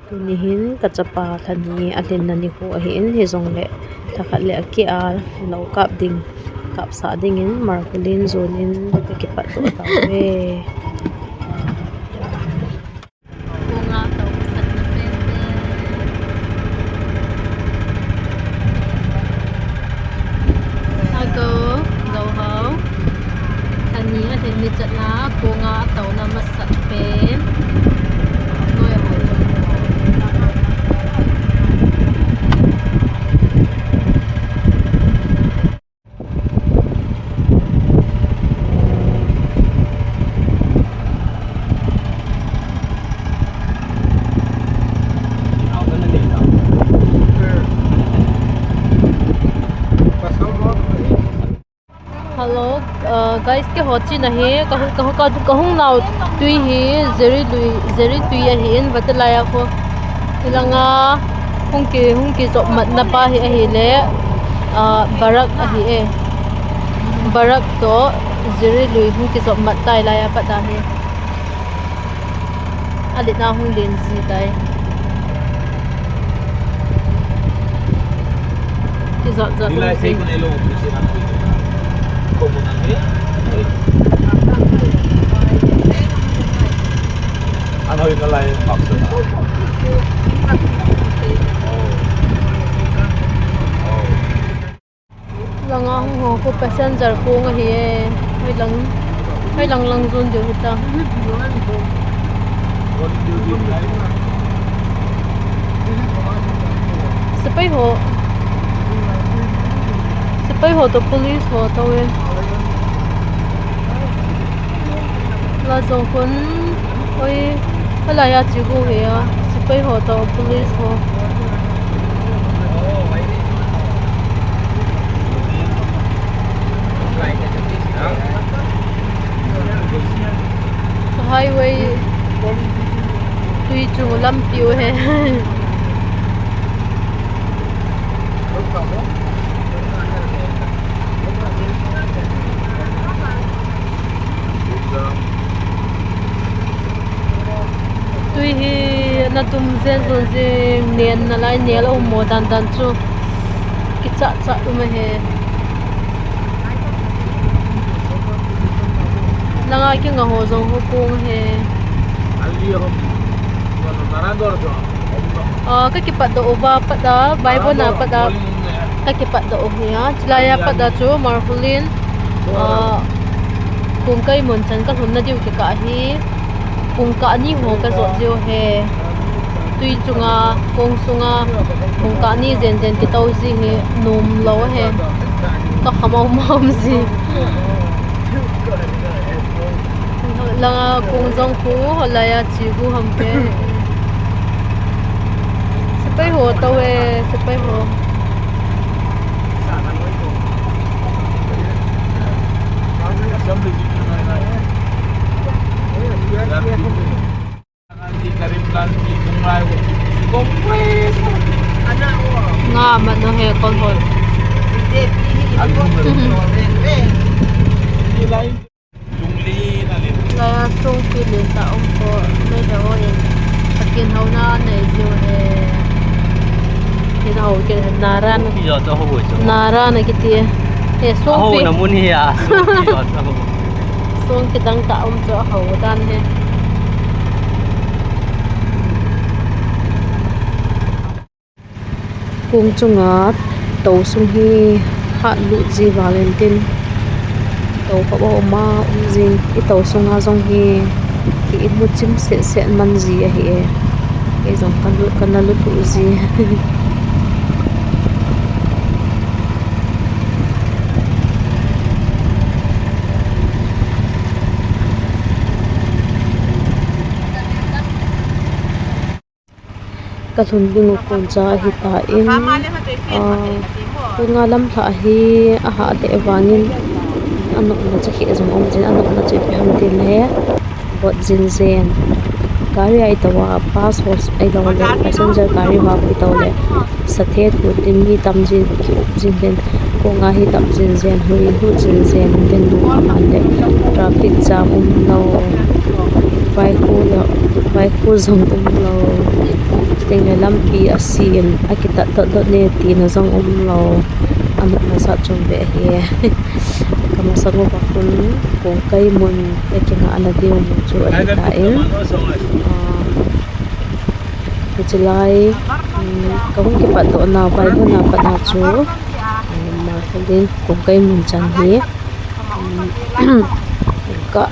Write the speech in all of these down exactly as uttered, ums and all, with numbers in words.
Tuni hin kachapa lhani alhinna nikho ahin, hijongle lhakhat le akeh a lou kap ding, kapsah dingin Margolin jonin kakipatdoh tauve. Ago, go ho. Ani a hin ni chat na, konga a taona masat pen. Noi ho. Hello, uh, guys, keiho chena hi, ka, ka, ka, kahung nau tui hi, Jeri lui, Jeri tui ahin, vate laiya kho. Hilanga, hung ki, hung kijop matna pa hi ahile, uh, Barak ahi e. Barak toh, Jeri lui, hung kijop mat tai laiya pat ahi. Alet na hung len ji tai. Kijot jot hung ji. Langa hung ho khu passenger kong ahi e. Hoi lang, hoi lang lang jon diu hita. Sepai ho. Sepai ho toh police ho tou e. La jong khun, oi, alaiya che gu hi a, sepai ho toh police ho. Highway tui chung lampi u hi. Tui hi ana tum jen jon jing, nen nalai nel a um mo dan dan chu. Kicha cha um ahi. Langa kinga ho jong ho kong ahi. Ah, kakipatdoh uva pat a, Bible na pat a. Kakipatdoh u hi a, chulaiya pat a chu Margolin, ah, kong kai mun chan kalhun na diu kikah hi, kong kah ni ho kajot jiu hi, tui chunga, kong sunga, kong kah ni jen jen kitou ji hi, nom lou hi, kakham a um a um ji. Langa kong jong khu, holaiya che gu ham pe. Sepai ho tou e, sepai ho. Nga man no he kon hol. Laiya song ki len ta um ko, mei da ho in. Pathen houna nei jiu he. Pathen hou ke nara na. Ki jo to ho bo jo. Nara na kiti. He song pi. Ho na mun hi a. Song ki jo to ho. Song kidang ta um chu ahou dan hi. Kong chunga tou sung hi hat lut ji val in tin, tou khop a um a um jing, i tou sunga jong hi ki imu chim seh seh man ji ahi e. Kei jong ka lut, ka na lut u ji. Ka lhun ding u kon cha ahi tan, ah, konga lamlhah hi ahah leh vangin anopna cha kheh jong um jin, anopna chu ipi ham tile, bot jin jen. Gari a i tou a, bus ho i tou le, passenger gari ho i tou le, sathe thu tin mi tam jin, ki up jin den. Konga hi tap jin jen, hui hu jin jen, den bu aman le, traffic jam um lou, vaikhu lou, vaikhu jong um lou. Lampi a sin, a kitat dot dot ne tina jong um lou. A nopna jat chom ve ahi. Ka masang uva khun, kongkai mun, ka kingah na diu mun chu ahi tan. Ah, hiche lai, um, ka hung kipat doh na, vai mun a pat na chu, um, Markhulin, kongkai mun chan hi. Um, pungkah,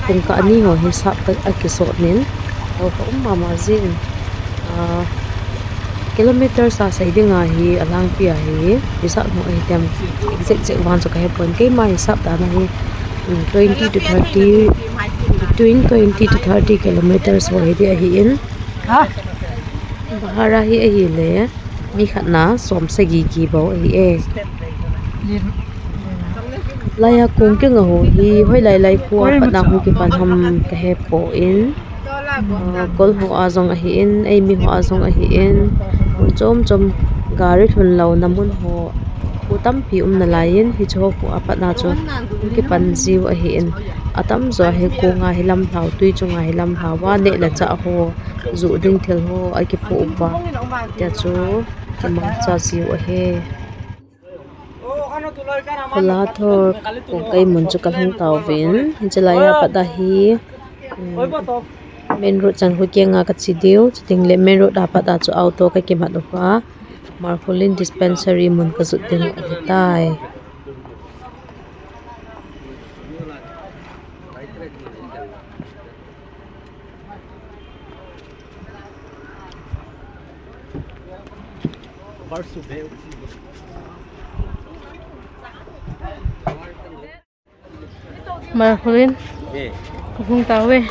pungkah ni ho hi sap a kisot nin. Tao ka um mama jin. Ah, kilometers a sei ding ahi, a langpi ahi, hisap mo ahi tem, exact, exact vang chu ka he pon. Keima hisap dan ahi, mm, twenty to thirty, between twenty to thirty kilometers ho hi di ahi in. Ha? Bahara hi ahi le, mi khat na som sagi ki bou ahi e. Laiya kong keng a ho hi, hoilai lai khu a pat na hung kipan ham ka he pon. Ah, kol ho a jong ahi in, eimi ho a jong ahi in, mun chom chom gari lhun louna mun ho khu tampi um nalai in, hiche ho khu a pat na chu hung kipan jiu ahi in, atam jo hi kong a hi lamlhau, tui chung a hi lamlhau a, neh le chah ho, juh ding thil ho a kipoh uva, tia chu kimangcha jiu ahi. Khula thor kongkai mun chu ka lhung tauvin, hiche laiya pat a hi, um, main road chan khu kiang a ka che diu, chuteng le main road a pat a chu auto ka kimat uva, Markhulin dispensary mun ka jot ding ahi tai. Markhulin. Eh. Ka hung tauve.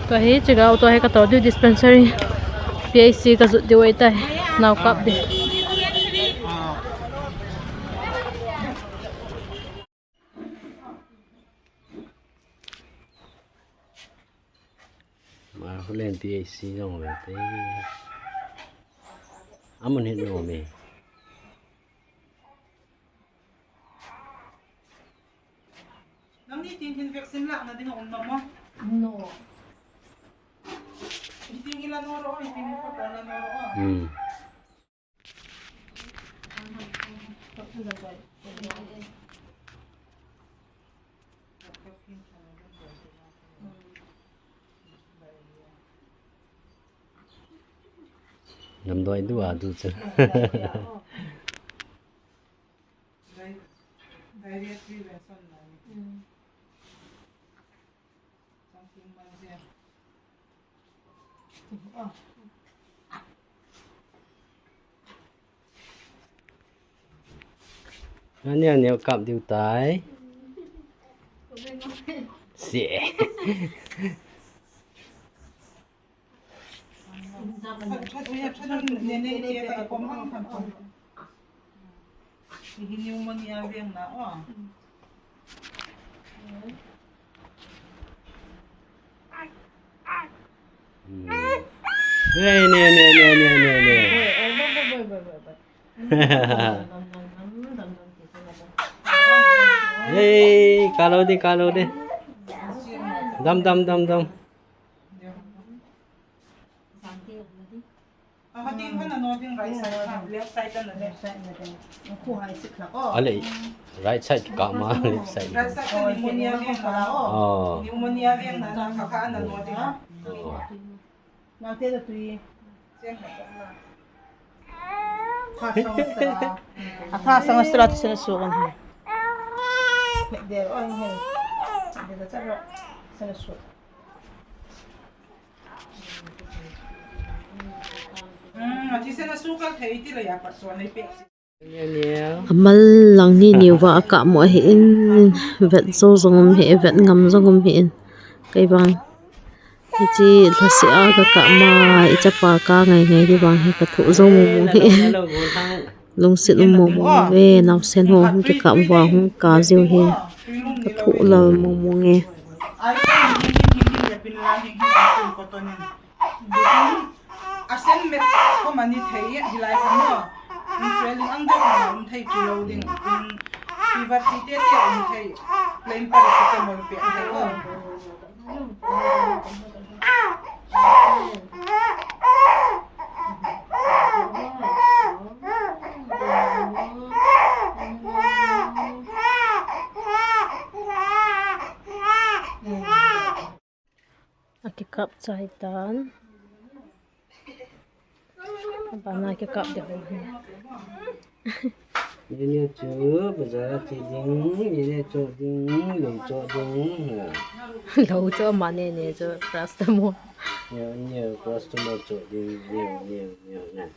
Tua hi, chegou, tua hi ka tou diu dispensary. P H C ka jot diu ahi tai. Nao kap ding. Markhulin P H C jong ve te. Amun hin nom e. Nangni tin hin vaccine lahna ding a um nom a? No. Hitin hi la nom ro, hitin hi photo la nom ro. Hmm. Lamdoi du a du chu. Diarrhea prevention na ni. Hmm. Ani, ani, kap diu tai. Se. Hi pneumonia veng na o. Hmm. Ne, ne, ne. Hey, kalo de, kalo de. Dam, dam, dam, dam. Ahatin khan ano ding right side kha, left side khan ano. Left side na ding. Khu hai sik kha ko. Ale, right side kama, left side. Right side kha pneumonia veng na o. Oh. Pneumonia veng na na kha kha ano ding. Oh. Nang te da tui. Tha sang sera. A tha sang sera ti sena su kan. Dei, oh, he. Dei da charo. Sena su. Hmm, a ti sena su kal thei ti la ya pat so nei pe. Amal lang ni niuva akap mo ahi in, vet jo jong um hi, vet ngam jong um hi in. Kei vang. Hichi lhase a kakap ma, ichapa ka ngai ngai di vang hi kathoh jo mong mong hi. Lungset um mong mong ve, naosen ho hung kikap uva hung ka jiu hi. Kathoh lal mong mong e. A sen met ko mani thei, hilai khan mo. Swelling ang deuh a um thei kilou ding. Fever chi te te um thei. Plain paracetamol pe thei ko. Kap chai tan. Abana kikap ding ho hi. Nene chu bazar a che ding, nene cho ding, lou cho ding. Lou cho ma nene chu paracetamol. Neo, neo, paracetamol cho ding, neo, neo, neo, neo.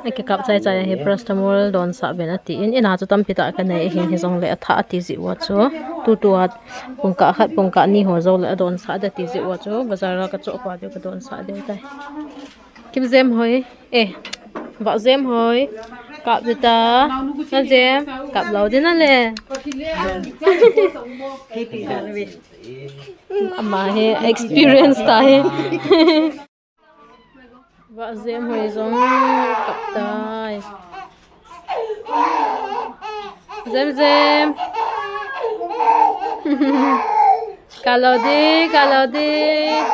Akikap chai chai hi paracetamol donsah ben ati in, ina chu tampi tah kanei ahin, hijongle athah ati jeh uva chu. Tutua pungkah khat, pungkah ni ho joule adonsah ding ati jeh uva chu bazar a kachoh pa diu kadonsah ding tai. Kipjem hoi, eh, Vahjem hoi, kap ding ta, najem, kap lou ding nale. Ama hi experience tahi. Vahjem hoi jong kap tai. Jem, jem. Kap lou ding, kap lou ding.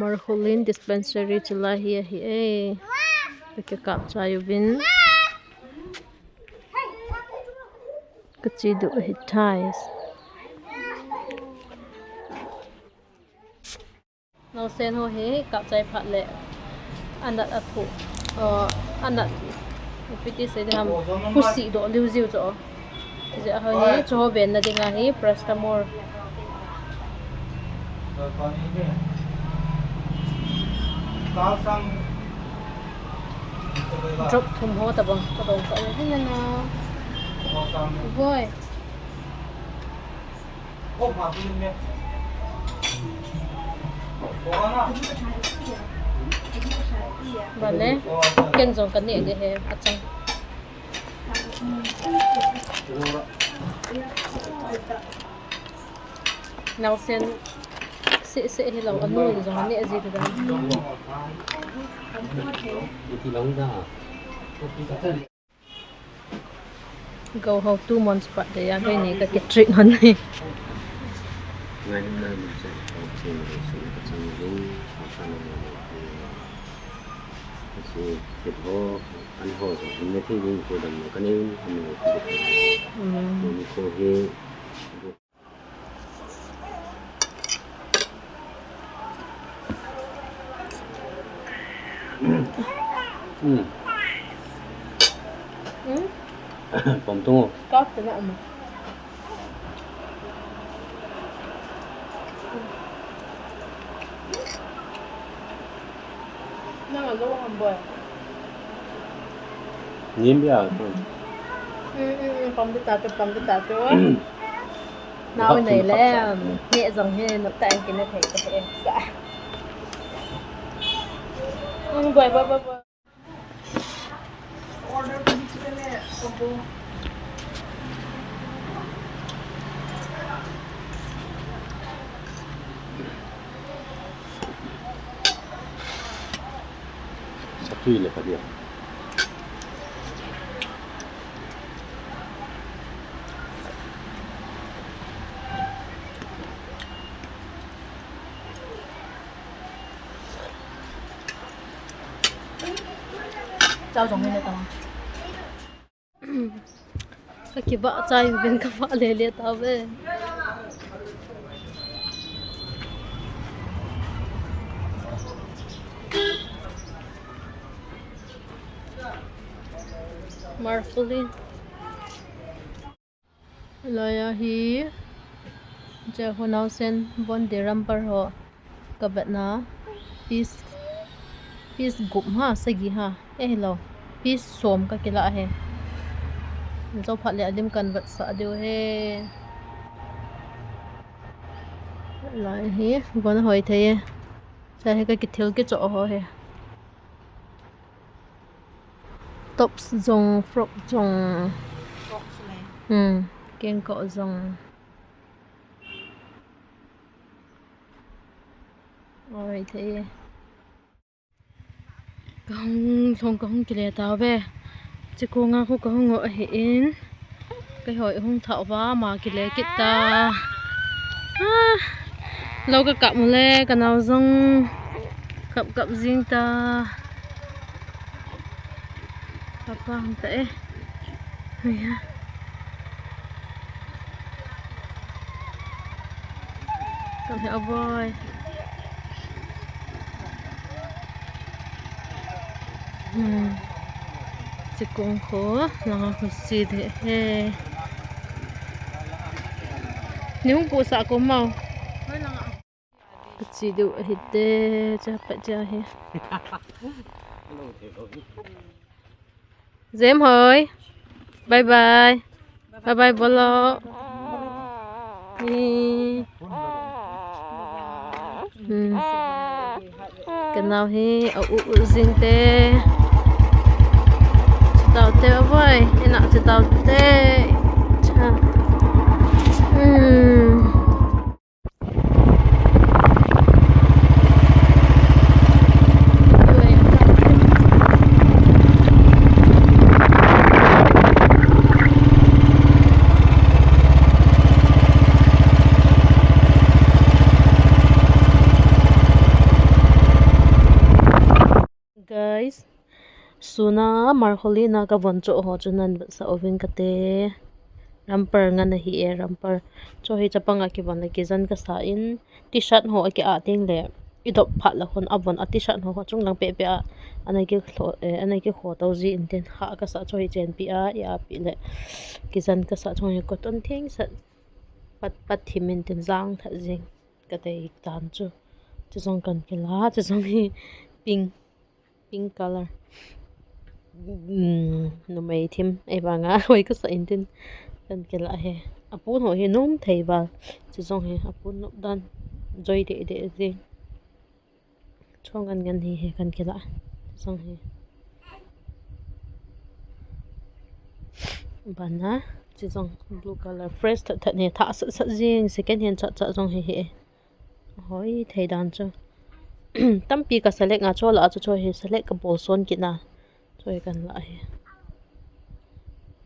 Marholin Dispensary chu lai hi ahi e. Kakikap chai uvin. Kache diu ahi tai. Naosen ho hi kap chai phat le anat athu, uh, anat, ipi ti sei ding ham, khosih doh liu jiu chu. Hijeh a ho hi, chu ho venna dinga hi paracetamol. Drop thum ho tabang, tabang sa le hin na. Boy. Vale, ken jong kaneh ding ahi, achang. Naosen seh seh hilou, anu in jong aneh ji ta dan. Go ho two months pat dei a, kei ni kaki treat hon ni. Mm. Mm. Mm. Pom tung o. Stop the nut. Nang a lo ham boy. Nim bia. Mm, mm, mm, pom kita tu, pom kita tu. Nau nei le, ne jong he, nok ta ang kine thei te he. Sa. Mm, boy, boy, boy, boy. Satui le padia. Chao jong ni le ta. Kakibah chai uvin kavah le le tauve. Marcolin. Laiya hi, Jehu naosen von de ramper ho kavetna piece, piece gup ha, sagi ha, eh lo, piece som kakila he. Jou phat le alim kan vetsah diu he. Lai hi, von hoi thei e. Sa hi kakithil kichoh ho he. Tops jong, frock jong. Frock jong. Hmm, kengkoh jong. Oi, thei. Kahung, kahung kile tauve. Chikong a khu kahung o ahin. Keiho hung thah uva, ama kile kit ta. Ah, lo kakap u le, kanao jong kap kap jing ta. Kap kap ta e. Hei ha. He, a boy. Hmm. Chikung kho, langa kho si de he. Ni hung pu sa ko mau. Chi du hite, cha pa cha he. Jem hoi. Bye bye. Bye bye bolo. Ni. Hmm. Ka nau hi a u u jing te. Chitau te a voi. Ina chitau te. Cha. Hmm. Guys, suna Marholina ka von cho ho chu nan sa ovin kate. Ramper ngan ahi e, ramper. Cho hi chapang a kivon le kijan kasa in, t-shirt ho aki a ting le, i dop phat la khun a von a t-shirt ho, ho chung lang pe pe a, ana ki kho, eh, ana ki kho to ji in tin ha kasa cho hi chen pi a, i a pi le. Kijan kasa cho hi cotton thing sa pat, pat thim in tin jang tha jing. Ka tei tan chu. Chu jong kan kila, chu jong hi pink, pink color. Hmm, numei thim, ei vanga, hoi kasa in tin. Kan kila he. A pun ho hi num thei val. Chu jong hi, a pun nop dan. Joi de de de. Chong ngan ngan hi he kan kila. Chu jong hi. Bana, chu jong blue color. Fresh that that he, tha sat sat jing, second hand chat chat jong hi he. Hoi, thei dan chu. Tampi ka select nga cho la chu cho hi select ka bol son kit na. Cho hi kan la hi.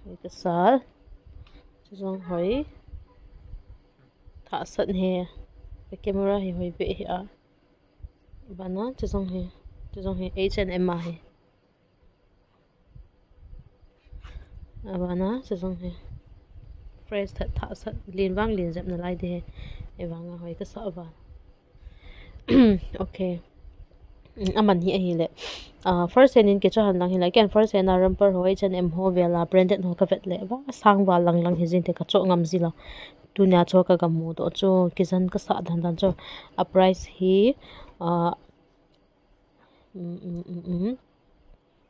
Hoi ka sal. Chu jong hoi. Tha sat he. Ka camera hi hoi be hi a. Bana, chu jong hi. Chu jong hi H and M a hi. Abana, chu jong hi. Fresh that tha sat, lin vang lin jep na lai de he. Ei vanga hoi kasa va. Okay. Mm, aman hi ahi le. Ah, first hand in kicha han lang hi le. Ken first hand a ramper ho, H and M ho vela, branded ho ka vet le. Va, sang va lang lang hi jin te ka cho ngam ji la. Tunia cho ka gam mu do cho, kijan kasa dan dan cho. A price hi, ah, mm, mm, mm, mm.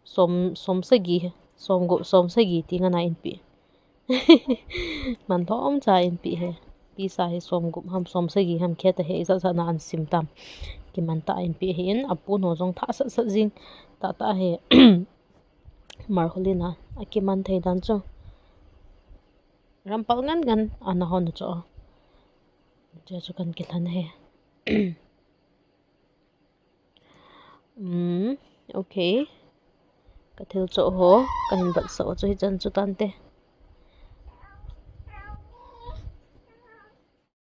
Som, som sagi, som gup, som sagi ti ngan a in pi. Man lhom cha in pi he. Pisa hi som gup ham, som sagi ham khe ta he, i sa sa na an sim tam. Kiman ta in pi he in, a pun ho jong tha sat sat jing. Ta ta he. Marholina, a kiman thei dan chu. Rampal ngan ngan, ana hon chu. Chu chu kan kilan he. Hmm, okay. Ka thil cho ho, ka hin vat sa chu hi chan chu tan te.